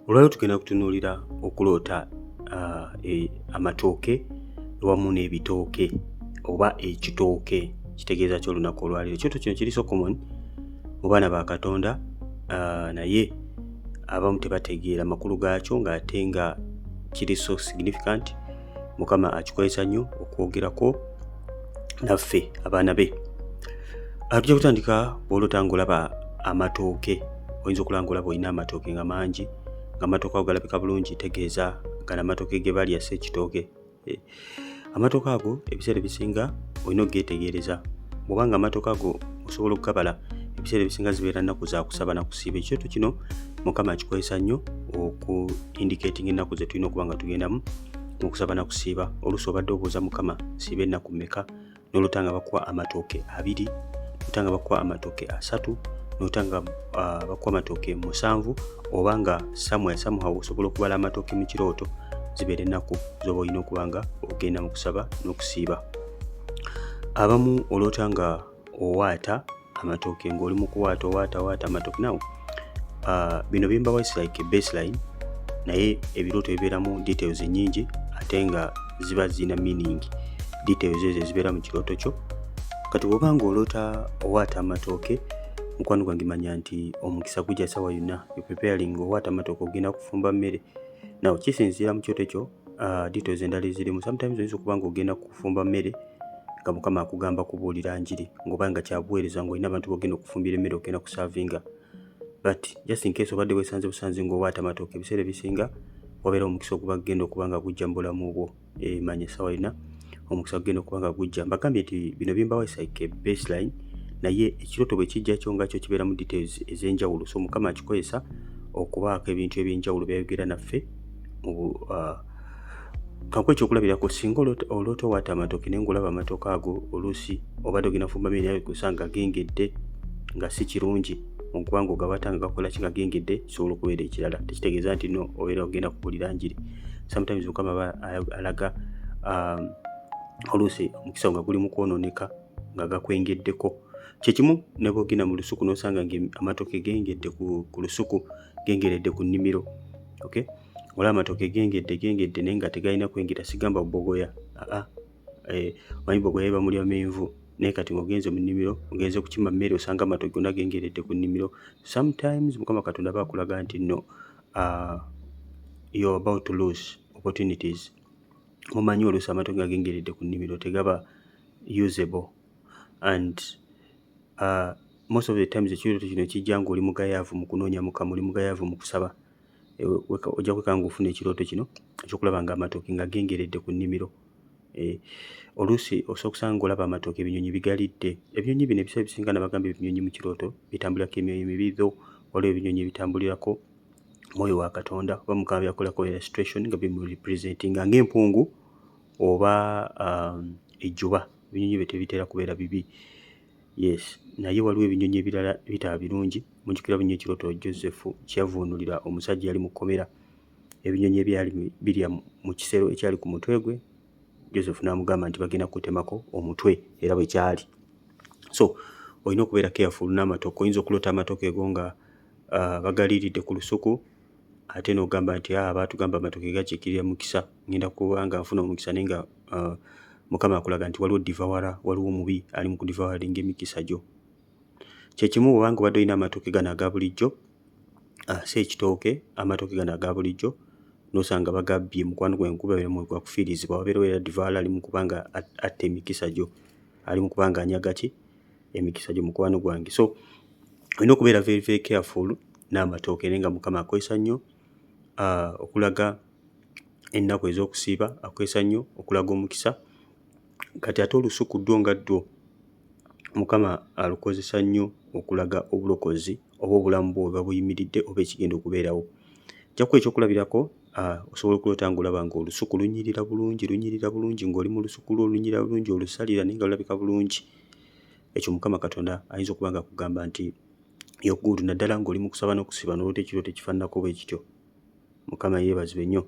Olwaleero tugenda kutunuulira okuloota amatooke wamu n'ebitooke oba ekitooke kitegeeza ki olunaku olwaleero. Ekirooto kino kiri so common mu baana ba Katonda, naye abamu tebategeera makulu gaakyo ng'ate nga kiri so significant. Mukama akikozesa nnyo okwogerako naffe abaana be. Tujja kutandika bw'oloota ng'olaba amatooke. Oyinza okulaba ng'olaba olina amatooke nga mangi, ng'amatooke ago galabika bulungi, tegeeza gano amatooke ge balya si ekitooke. Amatooke ago ebiseera ebisinga olina okugeetegereza. Bw'oba nga amatooke ago osobola okugabala, ebiseera ebisinga zibeera nnaku za kusaba na kusiiba. Ekirooto kino Mukama akikozesa nnyo oku indicating ennaku ze tulina okuba nga tugendamu mu kusaba na kusiiba. Oluusi obadde obuuza Mukama nsiiba ennaku mmeka, n'oloota nga bakuwa amatooke 2, n'oloota nga bakuwa amatooke 3, n'oloota nga bakuwa amatooke 7, oba nga somewhere somehow osobola okubala amatooke mu kirooto, zibeera ennaku z'oba olina okuba nga ogenda mu kusaba n'okusiiba. Abamu oloota nga owaata amatooke, ng'oli mu kuwaata, owaata waata amatooke. Now bino bimbawa is like a baseline, naye ebirooto bibeeramu details nnyingi ate nga ziba zirina meaning, details ezo ezibeera mu kirooto kyo. Kati bw'oba ng'oloota owaata amatooke, mukwano gwange, manya nti omukisa gujja ssaawa yonna. You preparing, owaata amatooke, ogenda kufumba mmere. Now kisinziira mu kirooto ekyo, details endala ezirimu. Sometimes oyinza okuba ng'ogenda kufumba mmere nga Mukama akugamba kubuulira njiri, ng'oba nga kyabuweereza, ng'olina abantu b'ogenda okufumbira emmere, ogenda kuservinga. But just in case obadde weesanze busanzi ng'owaata amatooke, ebiseera ebisinga wabeera omukisa oguba gugenda okuba nga gujja mu bulamu bwo. Manya essaawa yonna omukisa gugenda okuba nga gujja. Mbagambye nti bino bimbawa is like a baseline, naye ekirooto bwe kijja kyo nga kyo kibeeramu details ez'enjawulo. So Mukama akikozesa okubaako ebintu ebyenjawulo byayogera naffe. Kankuwe ekyokulabirako: singa oloota owaata amatooke naye ng'olaba amatooke ago, oluusi obadde ogenda kufumba mmere naye osanga gengedde, nga si kirungi okubanga ogawaata nga gakola ki, nga gengedde. Kisobola okubeera ekirala, tekitegeeza nti no obeera ogenda kubuulira njiri. Sometimes Mukama aba alaga oluusi omukisa nga guli mu kwonooneka nga gakwengeddeko. Kyekimu ne bw'ogenda mu lusuku n'osanga nga amatooke gengedde ku lusuku, gengeredde ku nnimiro, okay, olaba amatooke gengedde, gengedde naye nga tegalina kwengera. Sigamba bbogoya, aa, omanyi bbogoya bamulya menvu, naye kati ng'ogenze mu nnimiro, ogenze kukima mmere, osanga amatooke gonna gengeredde ku nnimiro. Sometimes Mukama Katonda aba akulaga nti nno you're about to lose opportunities. Mumanyi oluusi amatooke nga gengeredde ku nnimiro tegaba usable, and most of the times ekirooto kino kijja ng'oli mugayaavu mu kunoonya Mukama, oli mugayaavu mu kusaba. Ojja kwekanga ng'ofuna ekirooto kino ekyokulaba nga amatooke nga gengeredde ku nnimiro. Oluusi osobola okusanga ng'olaba amatooke ebinyonyi bigalidde. Ebinyonyi bino ebiseera ebisinga nabagamba ebinyonyi mu kirooto bitambulirako emyoyo mibi, though waliwo ebinyonyi ebitambulirako mwoyo wa Katonda oba Mukama byakolako illustration nga bimurepresentinga, ng'empungu oba ejjuba. Ebinyonyi ebyo tebitera kubeera bibi, yes, naye waliwo ebinyonyi ebirala ebitaba birungi. Mujjukira bunyo ekirooto Joseph kyeyavuunulira omusajja yali mu kkomera, ebinyonyi ebyali birya mu kisero ekyali ku mutwe gwe. Joseph n'amugamba nti bagenda kutemako omutwe, era bwe kyali. So olina okubeera careful n'amatooke. Oyinza okuloota amatooke go nga bagaliiridde ku lusuku, ate n'ogamba nti aa, baatugamba amatooke gakiikirira mukisa, ngenda kuba nga nfuna omukisa, naye nga Mukama akulaga nti waliwo devourer, waliwo omubi ali mu kudevouringa emikisa gyo. Kyekimu bw'obanga obadde olina amatooke gano aga bulijjo, si ekitooke, amatooke gano aga bulijjo, n'osanga bagabbye, mukwano gwange, gubeera gwa kufiirizibwa. Wabeerawo era devourer ali mu kuba nga atta emikisa gyo, ali mu kuba nga anyaga ki, emikisa gyo, mukwano gwange. So olina okubeera very very careful n'amatooke, naye nga Mukama akozesa nnyo okulaga ennaku ez'okusiiba, akozesa nnyo okulaga omukisa. Kati ate olusuku lwo nga ddwo Mukama alukozesa nnyo okulaga obulokozi oba obulamu bwo bwe buyimiridde oba ekigenda okubeerawo. Nja kuwa ekyokulabirako: osobola okuloota ng'olaba ng'olusuku lunyirira bulungi, lunyirira bulungi, ng'oli mu lusuku lwo, lunyirira bulungi, olusalira naye nga lulabika bulungi. Ekyo Mukama Katonda ayinza okuba nga akugamba nti you're good, naddala ng'oli mu kusaba n'okusiiba n'oloota ekirooto ekifaananako bwe kityo. Mukama yeebazibwe nnyo.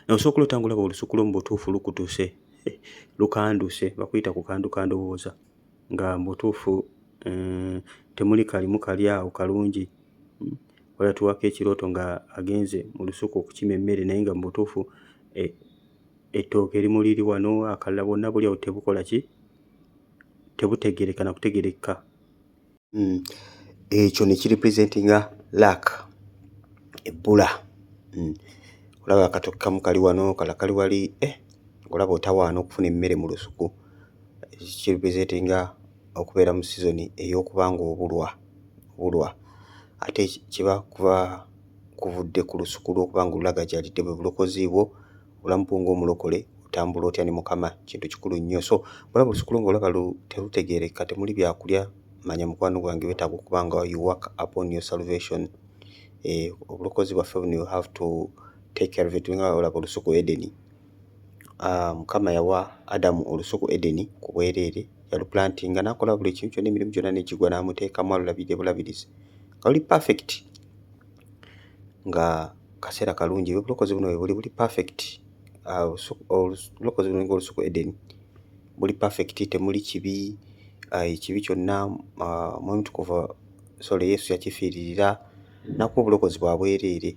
Osobola okuloota ng'olaba olusuku lwo mu butuufu lukutuse, lukanduse, bakuyita kukanduka ndowooza, nga mu butuufu temuli kalimu kali awo kalungi. Waliwo atuwaako ekirooto nga agenze mu lusuku okukima emmere, naye nga mu butuufu ettooke erimu liri wano, akalala bwonna buli awo tebukola ki, tebutegeereka na kutegeerekeka. Ekyo ne kirepresentinga lack, ebbula. Olaba akatooke kamu kali wano, akalala kali wali, olaba otawaana okufuna emmere mu lusuku. Kirepresentinga okubeera mu season ey'okuba ng'obulwa obulwa, ate kiba kuba kuvudde ku lusuku lw'okuba ng'olulagajjalidde, bwe bulokozi bwo, obulamu bwo ng'omulokole, otambula otya ne Mukama, kintu kikulu nnyo. So bw'olaba olusuku lwo ng'olaba terutegeerekeka, temuli byakulya, manya mukwano gwange weetaaga okuba nga you work upon your salvation. Obulokozi bwaffe buno, you have to take care of it. Nga olaba olusuku Edeni, Mukama yawa Adamu olusuku Edeni ku bwereere, yaluplantinga n'akola buli kintu kyonna, emirimu gyonna negigwa, n'amuteekamu alulabirire bulabirizi nga luli perfect, nga kaseera kalungi. Obulokozi buno bwe buli, buli perfect. Obulokozi buno ng'olusuku Edeni, buli perfect, temuli kibi, ekibi kyonna Omwoyo Mutukuvu, sorry, Yesu yakifiiririra n'akuwa obulokozi bwa bwereere,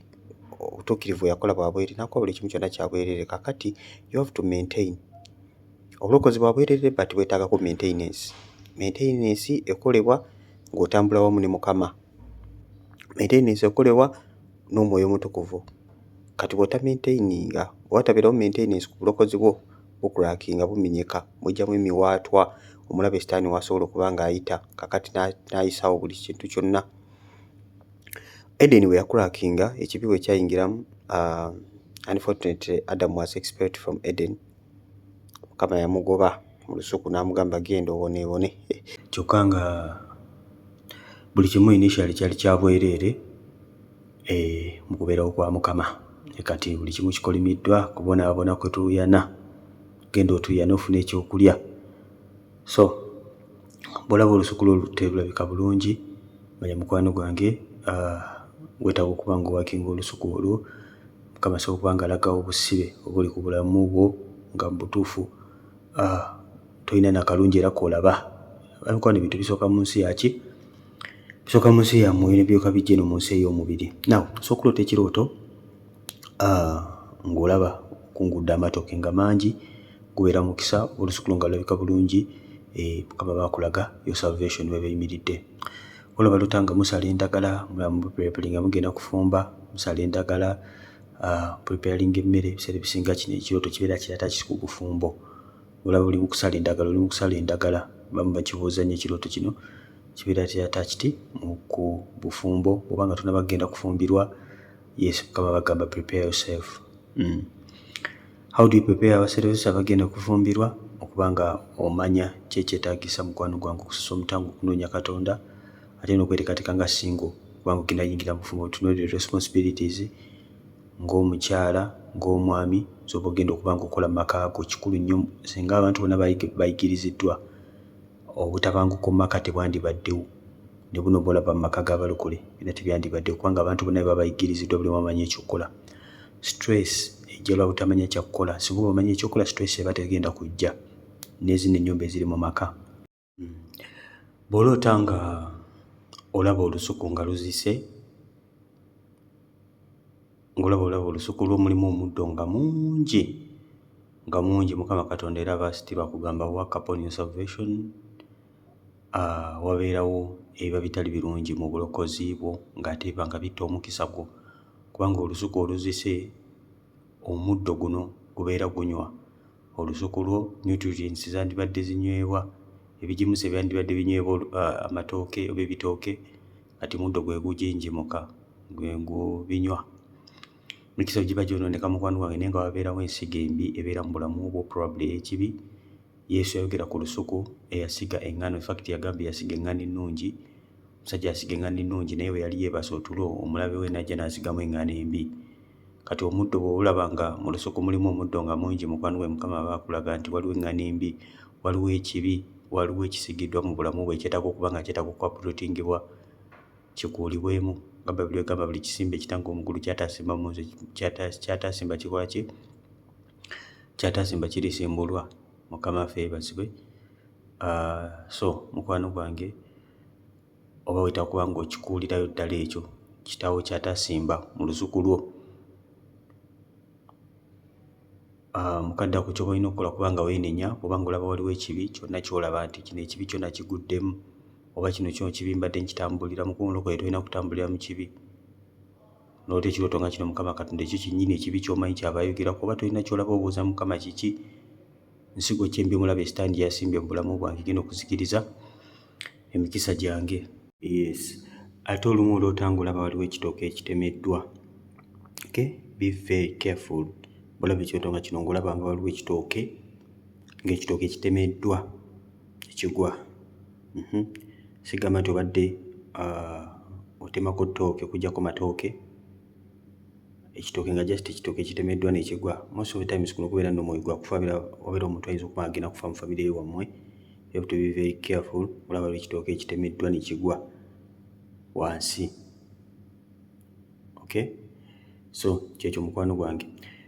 obutuukirivu bwe yakola bwa bwereere, n'akuwa buli kimu kyonna kya bwereere. Kaakati you have to maintain obulokozi bwa bwereere, but bwetaagako maintenance. Maintenance ekolebwa ng'otambula wamu ne Mukama, maintenance ekolebwa n'Omwoyo Omutukuvu. Kati bw'otamaintaininga, bwe watabeerawo maintenance ku bulokozi bwo, bucrackinga, bumenyeka, bujjamu emiwaatwa omulabe Sitaani w'asobola okuba ng'ayita kaakati n'ayisaawo buli kintu kyonna. Edeni bwe yacrackinga, ekibi bwe kyayingiramu, unfortunately Adam was expelled from Eden. Mukama yamugoba mu lusuku n'amugamba, "Genda oboneebone." Kyokka nga buli kimu initially kyali kya bwereere mu kubeerawo kwa Mukama. Kati buli kimu kikolimiddwa kubonaabona kwe tuuyana, genda otuuyane ofune ekyokulya. So bw'olaba olusuku lwo terulabika bulungi, manya mukwano gwange weetaaga okuba nga oworkinga olusuku olwo. Mukama asobola okuba ng'alagawo obusibe obuli ku bulamu bwo, nga mu butuufu tolina na kalungi era k'olaba. Mikwano, ebintu bisooka mu nsi yaki? Bisooka mu nsi ya mwoyo ne biryoka bijja eno mu nsi ey'omubiri. Now osobola okuloota ekirooto ng'olaba okungudde amatooke nga mangi, gubeera mukisa. Olusuku lwo nga lulabika bulungi, Mukama baakulaga your salvation weba eyimiridde. Olaba loota nga musala endagala, nga mugenda kufumba, musala endagala, preparinga emmere. Ebiseera ebisinga kino ekirooto kibeera kiri attached ku bufumbo. Olaba oli mu kusala endagala, oli mu kusala endagala, abamu bakibuuza nnyo. Ekirooto kino kibeera kiri attached ku bufumbo, bw'oba nga tonnaba kugenda kufumbirwa. Yes, Mukama bagamba, "Prepare yourself." How do you prepare ourselves abagenda okufumbirwa? Okuba nga omanya ki ekyetaagisa, mukwano gwange, okusasa omutango okunoonya Katonda, ate n'okweteekateeka nga single kubanga ogenda yingira mu bufumbo. Otunuulire responsibilities ng'omukyala, ng'omwami, z'oba ogenda okuba nga okola mu maka go. Kikulu nnyo. Singa abantu bonna bayigiriziddwa, obutabanguko mu maka tebwandibaddewo, ne buno bw'olaba mu maka g'abalokole byonna tebyandibaddewo, kubanga abantu bonna bwe baba bayigiriziddwa, buli omu amanyi ekyokukola. Stress ejja lwa butamanya kyakukola. Singa oba omanyi ekyokukola, stress eba tegenda kujja n'ezino ennyumba eziri mu maka. Bw'oloota nga olaba olusuku nga luzise, ng'olaba olaba olusuku lwo mulimu omuddo nga mungi, nga mungi, Mukama Katonda era aba still akugamba, "Work upon your salvation." Wabeerawo ebiba bitali birungi mu bulokozi bwo, ng'ate biba nga bitta omukisa gwo, kubanga olusuku oluzise, omuddo guno gubeera gunywa olusuku lwo nutrients zandibadde zinywebwa, ebigimusa ebyandibadde binywebwa amatooke oba ebitooke, kati muddo gwe gujinjimuka, gwe gubinywa. Mikisa giba gyonooneka, mukwano gwange, naye nga wabeerawo ensigo embi ebeera mu bulamu bwo, probably ekibi. Yesu yayogera ku lusuku eyasiga eŋŋano. In fact yagamba eyasiga eŋŋano ennungi, omusajja yasiga eŋŋano ennungi, naye bwe yali yeebase otulo, omulabe we n'ajja n'asigamu eŋŋano embi. Kati omuddo bw'olaba nga mu lusuku mulimu omuddo nga mungi, mukwano gwe, Mukama aba akulaga nti waliwo eŋŋano embi, waliwo ekibi, waliwo ekisigiddwa mu bulamu bwe ekyetaaga okuba nga kyetaaga okuuprootingibwa, kikuulibwemu, nga Bayibuli egamba, buli kisimbe Kitange ow'omu ggulu ky'ataasimba mu nsi, ky'ataasimba kikola ki? Ky'ataasimba kirisimbulwa. Mukama waffe yeebazibwe. So mukwano gwange, oba weetaaga kuba ng'okikuulirayo ddala ekyo. kitaawo ky'ataasimba mu lusuku lwo. Mukadde ako ky'oba olina okukola kuba nga weenenya oba ng'olaba waliwo ekibi kyonna ky'olaba nti kino ekibi kyo nakiguddemu oba kino kyo kibi mbadde nkitambuliramu kuba omulokole tolina kutambulira mu kibi. N'oloota ekirooto nga kino Mukama Katonda ekyo kyennyini ekibi ky'omanyi ky'aba ayogerako oba tolina ky'olaba obuuza Mukama kiki nsigo ki embi omulabe sitaani gye yasimbye mu bulamu bwange egenda okuzikiriza emikisa gyange. Yes. Ate olumu oloota ng'olaba waliwo ekitooke ekitemeddwa. Okay? Be very careful. Bw'olaba ekirooto nga kino ng'olaba nga waliwo ekitooke ng'ekitooke kitemeddwa ekigwa. Sigamba nti obadde otemako ttooke okuggyako matooke, ekitooke nga just ekitooke kitemeddwa nekigwa. Most of the times kuno kubeera nno mwoyo gwa kufa, wabeera omuntu ayinza okuba agenda kufa mu famire wammwe. You have to be very careful olaba ekitooke ekitemeddwa nekigwa wansi. Okay, so kyekyo mukwano gwange.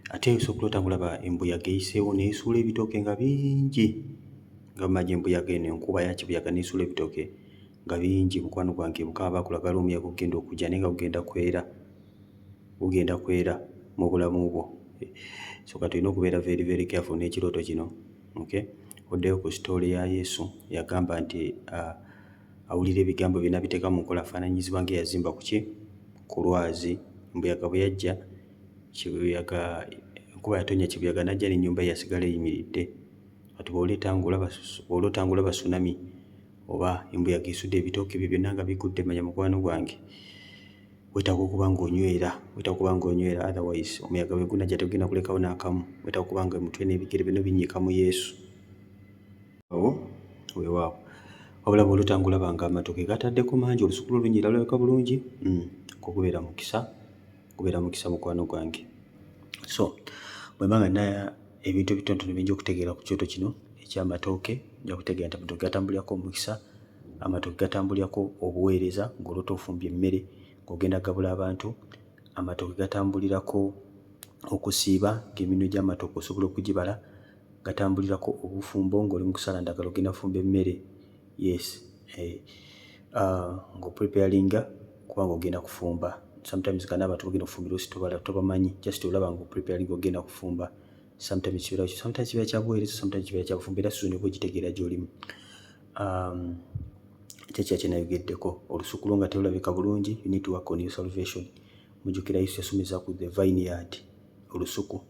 Ate osobola okuloota ng'olaba embuyaga eyiseewo n'esuula ebitooke nga bingi, nga mumanyi embuyaga eno enkuba ya kibuyaga n'esuula ebitooke nga bingi. Mukwano gwange, Mukama aba akulaga waliwo omuyaga ogugenda okujja naye nga gugenda kwera, gugenda kwera mu bulamu bwo. So kati olina okubeera very very careful n'ekirooto kino. Okay, oddeyo ku story ya Yesu yagamba nti awulira ebigambo bye n'abiteeka mu nkola afaananyizibwa ng'eyazimba ku ki? Ku lwazi. Embuyaga bwe yajja kibuyaga enkuba yatonnya kibuyaga n'ajja n'ennyumba ye yasigala eyimiridde. Kati bw'oleeta ng'olaba bw'oloota ng'olaba tsunami oba embuyaga esudde ebitooke byo byonna nga bigudde manya mukwano gwange weetaaga okuba ng'onywera, weetaaga okuba ng'onywera otherwise omuyaga bwe gunajja tegugenda kulekawo n'akamu. Weetaaga okuba nga emutwe n'ebigere byonna binnyika mu Yesu. Awo weewaawo. Wabula bw'oloota ng'olaba ng'amatooke gataddeko mangi olusuku lwo lunyirira lulabika bulungi, ogwo gubeera mukisa, gubeera mukisa mukwano gwange. So bwe mba nga nnina ebintu ebitonotono bye nja okutegeera ku kyoto kino eky'amatooke, nja kutegeera nti amatooke gatambulirako omukisa, amatooke gatambulirako obuweereza ng'oloota ofumbye emmere ng'ogenda kugabula abantu, amatooke gatambulirako okusiiba ng'eminwe gy'amatooke osobola okugibala, gatambulirako obufumbo ng'oli mu kusala ndagala ogenda kufumba emmere, yes, ng'opreparinga kubanga ogenda kufumba. Sometimes nga n'abantu b'ogenda okufumbira oluusi tobamanyi just olaba ng'opreparinga ogenda kufumba. Sometimes kibeera sometimes kibeera kya buweereza, sometimes kibeera kya bufumbo era season oba ogitegeera gy'olimu. Ki ekirala kye nayogeddeko? Olusuku lwo nga terulabika bulungi, you need to work on your salvation. Mujjukira Yesu yasomesa ku the vineyard, olusuku.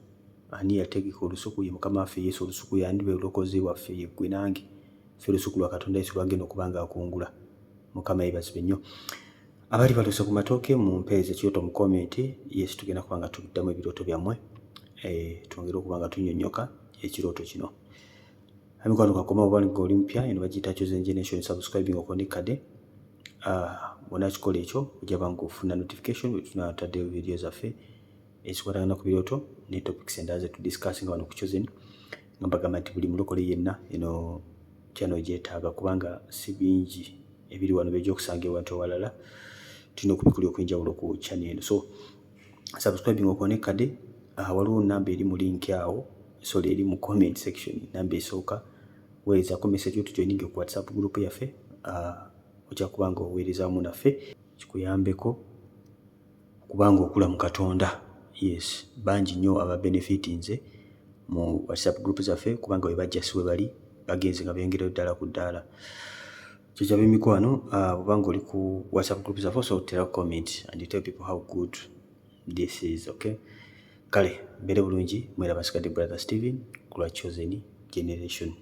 Ani yategeka olusuku? Ye Mukama waffe Yesu. Olusuku y'ani? Bulokozi bwaffe, ye ggwe nange. Ffe lusuku lwa Katonda Yesu lw'agenda okuba ng'akungula. Mukama yeebazibwe nnyo. Abali baloose ku matooke mumpeereze ekirooto mu comment. Yes, tugenda kuba nga tuddamu ebirooto byammwe, twongere okuba nga tunnyonnyoka ekirooto kino. Emikwano kakoma oba ng'oli mupya eno bagiyita Chosen Generation, subscribing okone kade. Bw'onaakikola ekyo ojja ba ng'ofuna notification bwe tunaataddeyo video zaffe ezikwatagana ku birooto ne topics endala ze tudiscussinga wano ku Chosen. Nga mbagamba nti buli mulokole yenna eno channel gyetaaga kubanga si bingi ebiri wano by'ojja okusanga ewantu ewalala. Tulina okubikulira okw'enjawulo ku channel eno. So subscribing okone kade. Waliwo namba eri mu link awo, sorry, eri mu comment section, namba esooka. Weerezako message otujoininge ku WhatsApp group yaffe, ojja kuba nga oweerezaamu naffe kikuyambeko okuba nga okula mu Katonda. Yes, bangi nnyo aba benefitinze mu WhatsApp group zaffe kubanga we bajja si we bali bagenze nga beeyongerayo ddala ku ddaala. Kyekyo ab'emikwano, bw'oba ng'oli ku WhatsApp group zaffe osobola okuteerawo comment and you tell people how good this is, okay? Kale mbeere bulungi, mweraba nsigadde Brother Steven ku lwa Chosen Generation.